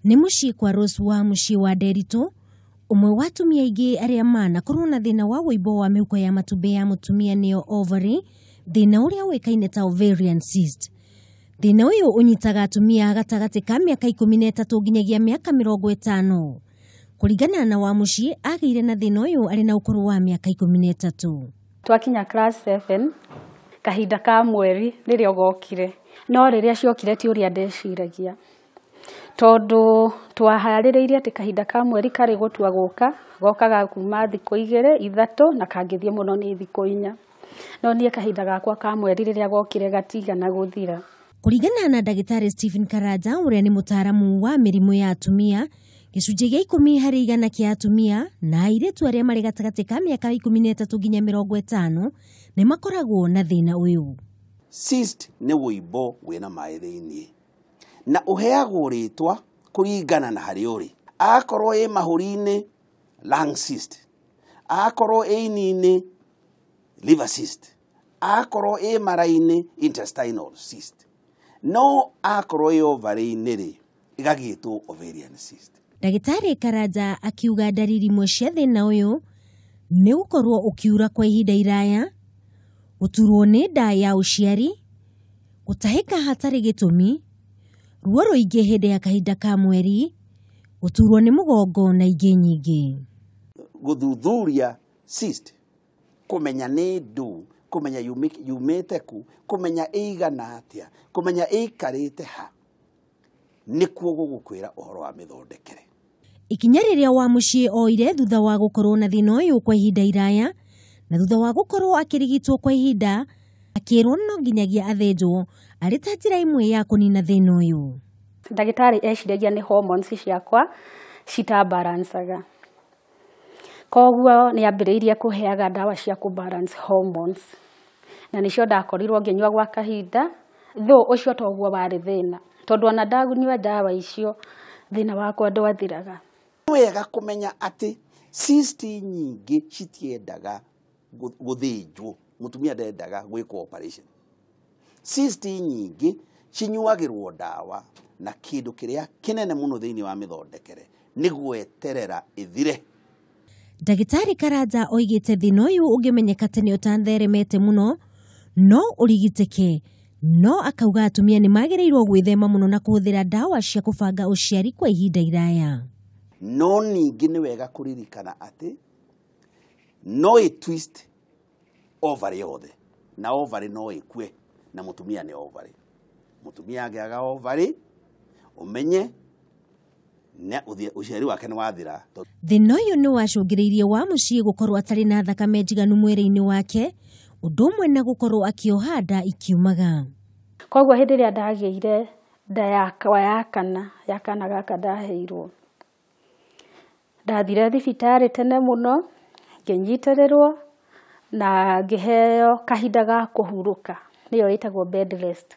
Nĩ mũciĩ kwa Rose wa mũciĩ wa Nderitu, ũmwe wa atumia aingĩ arĩa manakorwo na thĩna wa wũimbo wa mĩhuko ya matumbĩ ya mũtumia nĩyo ovary, thĩna ũrĩa ũĩkaine ta ovarian cyst. Thĩna ũyũ ũnyitaga atumia gatagatĩ ka mĩaka 13 nginyagia mĩaka 50. Kũringana na Wamuciĩ, agĩire na thĩna ũyũ arĩ na ũkũrũ wa mĩaka 13. Twakinya class 7, kahinda ka mweri rĩrĩa gokire, no rĩrĩa ciokire ti ũrĩa ndeciragia, tondũ twaharĩrĩirie atĩ kahinda ka mweri karĩ gũtua gũka, gokaga kuma thikũ 2, 3 na kangĩthiĩ mũno nĩ thikũ 4. No niĩ kahinda gakwa ka mweri rĩrĩa gokire gatigana gũthira. Kũringana na ndagĩtarĩ Stephen Karanja, ũrĩa nĩ mũtaaramu wa mĩrimũ ya atumia, gĩcunjĩ gĩa 10 harĩ igana kĩa atumia na airĩtu arĩa marĩ gatagatĩ ka mĩaka 13 nginya 50 nĩ makoragwo na thĩna ũyũ. Cyst nĩ wũimbo wĩna maĩ thĩiniĩ na ũheagwo rĩtwa kũringana na harĩa ũrĩ. Akorwo ĩ mahũri-inĩ, lung cyst; akorwo ĩ ini-inĩ, liver cyst; akorwo ĩ mara-inĩ, intestinal cyst; no akorwo ĩ ovary-inĩ rĩ, ĩgagĩtwo ovarian cyst. Ndagĩtarĩ Karanja akiuga ndariri imwe cia thĩna ũyũ nĩ gũkorwo ũkiura kwa ihinda iraya, gũturwo nĩ nda ya ũciari, gũtahĩka hatarĩ gĩtũmi, ruo rũingĩ hĩndĩ ya kahinda ka mweri, gũturwo nĩ mũgongo na ingĩ nyingĩ. Gũthuthuria cyst, kũmenya nĩ ndũ, kũmenya yumĩte kũ, kũmenya ĩigana atĩa, kũmenya ĩikarĩte ha, nĩkuo gũgũkwĩra ũhoro wa mĩthondekere. Ikinya rĩrĩa Wamuciĩ oire thutha wa gũkorwo na thĩna ũyũ kwa ihinda iraya na thutha wa gũkorwo akĩrigitwo kwa ihinda, akĩrwo no nginyagia athĩnjwo arĩ ta njĩra ĩmwe ya kũnina thĩna ũyũ. Ndagĩtarĩ eciragia nĩ hormones ciakwa citabalancaga, koguo nĩ ambĩrĩirie kũheaga ndawa cia kũ balance hormones, na nĩcio ndakorirwo ngĩnyua gwa kahinda. Though ũcio toguo warĩ thĩna, tondũ ona ndanyua ndawa icio thĩna wakwa ndwathiraga. Nĩ wega kũmenya atĩ cyst nyingĩ citiendaga gũthĩnjwo, mũtumia ndendaga gwĩkwo operation. Cyst nyingĩ cinyuagĩrwo ndawa, na kĩndũ kĩrĩa kĩnene mũno thĩinĩ wa mĩthondekere nĩ gweterera ĩthire. Ndagĩtarĩ Karanja oigĩte thĩna ũyũ ũngĩmenyeka tene ũtatheremete mũno no ũrigitĩke, no akauga atumia nĩ magĩrĩirwo gwĩthema mũno na kũhũthĩra ndawa cia kũbanga ũciari kwa ihinda iraya. No ningĩ nĩ wega kũririkana atĩ no ĩ twist ovary yothe, na ovary no ĩkue, na mũtumia nĩ ovary. Mũtumia angĩaga ovary, ũmenye na ũciari wake nĩ wathira. Thĩna ũyũ nĩ wacũngĩrĩirie Wamuciĩ gũkorwo atarĩ na thakame njiganu mwĩrĩ-inĩ wake, ũndũ ũmwe na gũkorwo akĩoha nda ikiumaga. Koguo hĩndĩ ĩrĩa ndagĩire nda yakwa ya kana, ya kana gaka ndaheirwo, ndathire thibitarĩ tene mũno, ngĩnyitĩrĩrwo na ngĩheo kahinda ga kũhurũka, nĩyo ĩtagwo bed rest.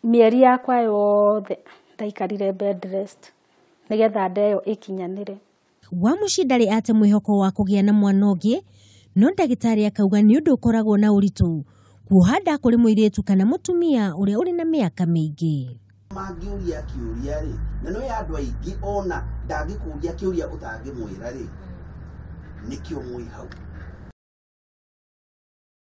Mĩeri yakwa yothe ndaikarire bed rest nĩgetha nda ĩyo ĩkinyanĩre. Wamuciĩ ndarĩ ate mwĩhoko wa kũgĩa na mwana ũngĩ, no ndagĩtarĩ akauga nĩ ũndũ ũkoragwo na ũritũ kuoha nda kũrĩ mũirĩtu kana mũtumia ũrĩa ũrĩ na mĩaka mĩingĩ. Mangĩũria kĩũria rĩ, na nĩ andũ aingĩ ona ndangĩkũria kĩũria ũtangĩmwĩra rĩ, nĩkĩo mwĩ hau.